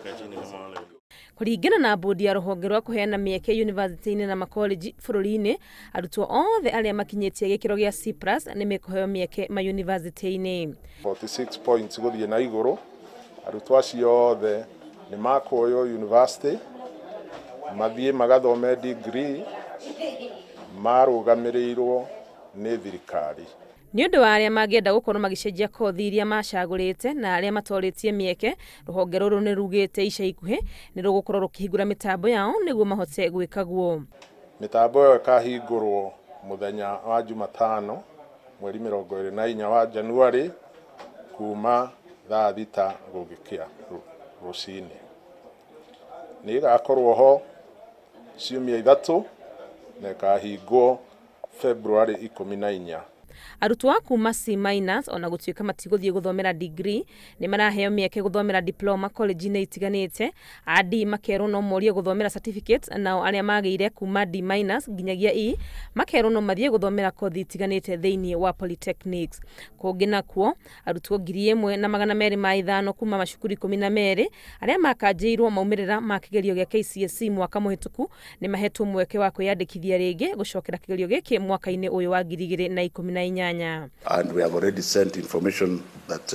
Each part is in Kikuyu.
Weka chini kama wale. Kũringana na bodi ya rũhonge rwa kũheana mĩeke yunivasĩtĩ-inĩ na makoleji bũrũri-inĩ, arutwo othe arĩa makinyĩtie gĩkĩro gĩa C+ nĩ mekũheo mĩeke mayunivasĩtĩ-inĩ. 46 points gũthiĩ na igũrũ, arutwo acio othe nĩ makuoywo university mathiĩ magathome degree marũgamĩrĩirwo nĩ thirikari. Nĩ ũndũ wa arĩa mangĩenda gũkorwo magĩcenjia kothi iria macagũrĩte na arĩa matorĩtie mĩeke, rũhonge rũrũ nĩ rugĩte ica ikuhĩ nĩ rũgũkorwo rũkĩhingũra mĩtambo yao nĩguo mahote gwĩka guo. Mĩtambo ĩyo ĩkahingũrwo mũthenya wa Jumatano mweri 24 wa Januari kuma thaa 6 gũgĩkĩa rũcinĩ. Nĩ ĩgakorwo ho ciumia 3 na ĩkahingwo February 14. Arutwo a kuma C- ona gũtuĩka matigũthiĩ gũthomera degree nĩ maraheo mĩeke gũthomera diploma college-inĩ itiganĩte. A D makerwo no morie gũthomera certificate, nao arĩa magĩire kuma D- nginyagia E makerwo no mathiĩ gũthomera kothi itiganĩte thĩinĩ wa polytechnics. Kũngĩ nakuo arutwo 1205 kuma macukuru 12 arĩa makanjĩirwo maumĩrĩra ma kĩgerio gĩa KCSE mwaka mũhĩtũku nĩ mahetwo mweke wa kwĩyandĩkithia rĩngĩ gũcokera kĩgerio gĩkĩ mwaka-inĩ ũyũ wa 2018. And we have already sent information that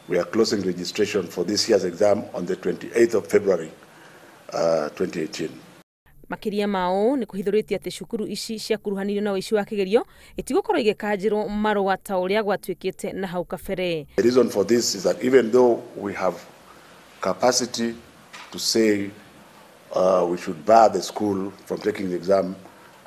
we are closing registration for this year's exam on the 28th of February 2018. Makĩria ma ũũ nĩ kũhithũrĩtie atĩ cukuru ici ciakuruhanirio na ũici wa kĩgerio itigokorwo igĩkanjĩrwo marũa ta ũrĩa gwatuĩkĩte na hau kabere. The reason for this is that even though we have capacity to say we should bar the school from taking the exam,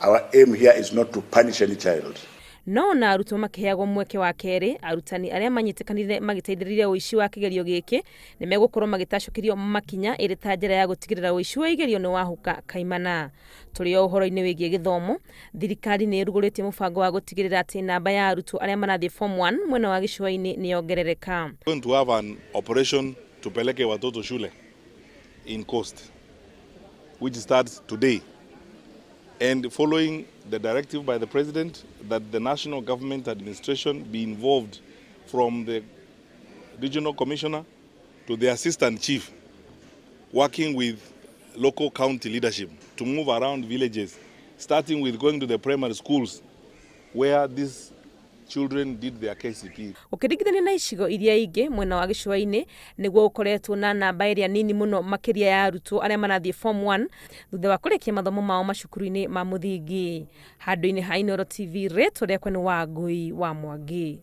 our aim here is not to punish any child. No na arutwo makĩheagwo mweke wa kerĩ, arutani arĩa manyitĩkanire magĩteithĩrĩria ũici wa kĩgerio gĩkĩ nĩ megũkorwo magĩtacũkĩrio makinya ĩrĩ ta njĩra ya gũtigĩrĩra ũici wa igerio nĩ wahuka kaimana. Tũrĩ o ũhoro-inĩ wĩgiĩ gĩthomo, thirikari nĩ ĩrugũrĩtie mũbango wa gũtigĩrĩra atĩ namba ya arutwo arĩa marathiĩ form 1 mwena wa gĩcũa-inĩ nĩ yongerereka. Going to have an operation tupeleke watoto shule in Coast, which starts today. And following the directive by the president that the national government administration be involved from the regional commissioner to the assistant chief, working with local county leadership to move around villages, starting with going to the primary schools where these children did their KCPE. Ũkĩringithania na icigo iria ingĩ mwena wa gĩcũa-inĩ nĩguo ũkoretwo na namba ĩrĩa nini mũno makĩria ya arutwo arĩa marathiĩ form 1 thutha wa kũrĩkia mathomo mao macukuru-inĩ ma mũthingi. Handũ-inĩ ha Inooro TV, rĩtwa rĩakwa nĩ Wangui wa Mwangi.